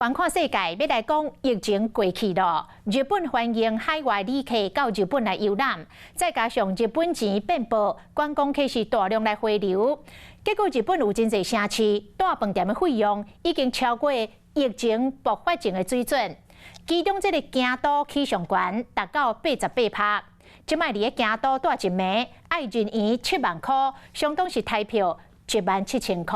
環看世界，欲來講疫情過去囉，日本歡迎海外旅客到日本來遊覽，再加上日本錢變薄，觀光客是大量來回流，結果日本有真濟城市帶飯店的費用已經超過疫情爆發前的水準，其中這个京都起上懸，達到88趴。這擺佇咧京都蹛一暝，愛人員7萬箍，相當是台票1萬7千箍。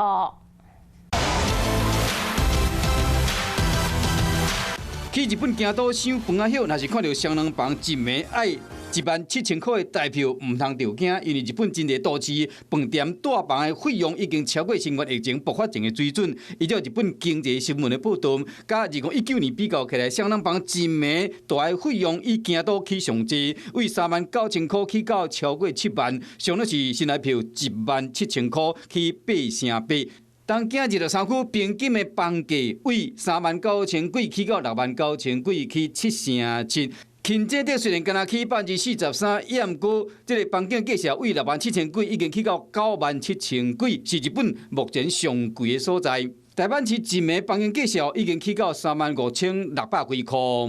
去日本京都賞飯仔歇，若是看著雙人房一暝愛1萬7千箍的台票，毋通著驚，因為日本真濟都市飯店蹛房的費用已經超過新冠疫情爆發前的水準。依照日本經濟新聞的報導，佮2019年比較起來，雙人房一暝蹛的費用以京都起上濟，為3萬9千箍起到超過7萬，相當是新台票1萬7千箍起8成8。東京23區平均的房價為3萬9千幾起到6萬9千幾，起7成7。輕井澤雖然敢若起43%，抑毋過這个房間價數為6萬7千幾，已經起到9萬7千幾，是日本目前上貴的所在。大阪市一暝房間價數已經起到3萬5600幾箍。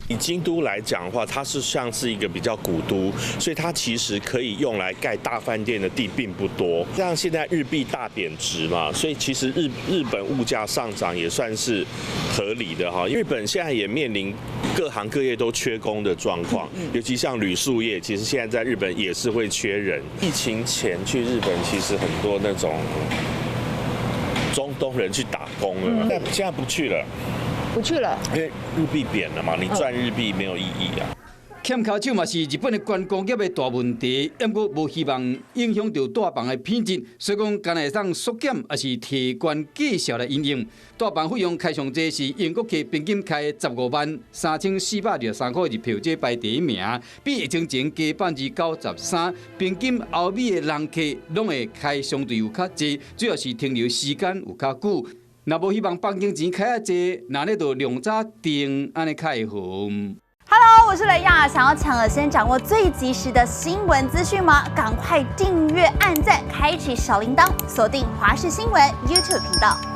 以京都來講的話，它是像是一個比較古都，所以它其實可以用來蓋大飯店的地並不多。像現在日幣大貶值嘛，所以其實日本物價上漲也算是合理的哈。日本現在也面臨各行各業都缺工的狀況，尤其像旅宿業，其實現在在日本也是會缺人。疫情前去日本，其實很多那種中東人去打工了，但現在不去了。不去了，因為日幣貶了嘛，你賺日幣沒有意義啊。欠跤手嘛是日本的觀光業的大問題，毋過無希望影響著蹛房的品質，所以講敢若會當縮減，抑是提懸價數來因應。蹛房費用開上濟是英國客平均開153,423箍日票，這排第一名，比疫情前加93%。平均歐美的人客攏會開相對有較濟，主要是停留時間有較久。若無希望房間錢開較濟，那呢就量早訂，按呢較會好。 Hello，我是雷亞，想要搶先掌握最及時的新聞資訊嗎？趕快訂閱、按讚、開啟小鈴鐺，鎖定華視新聞 YouTube 頻道。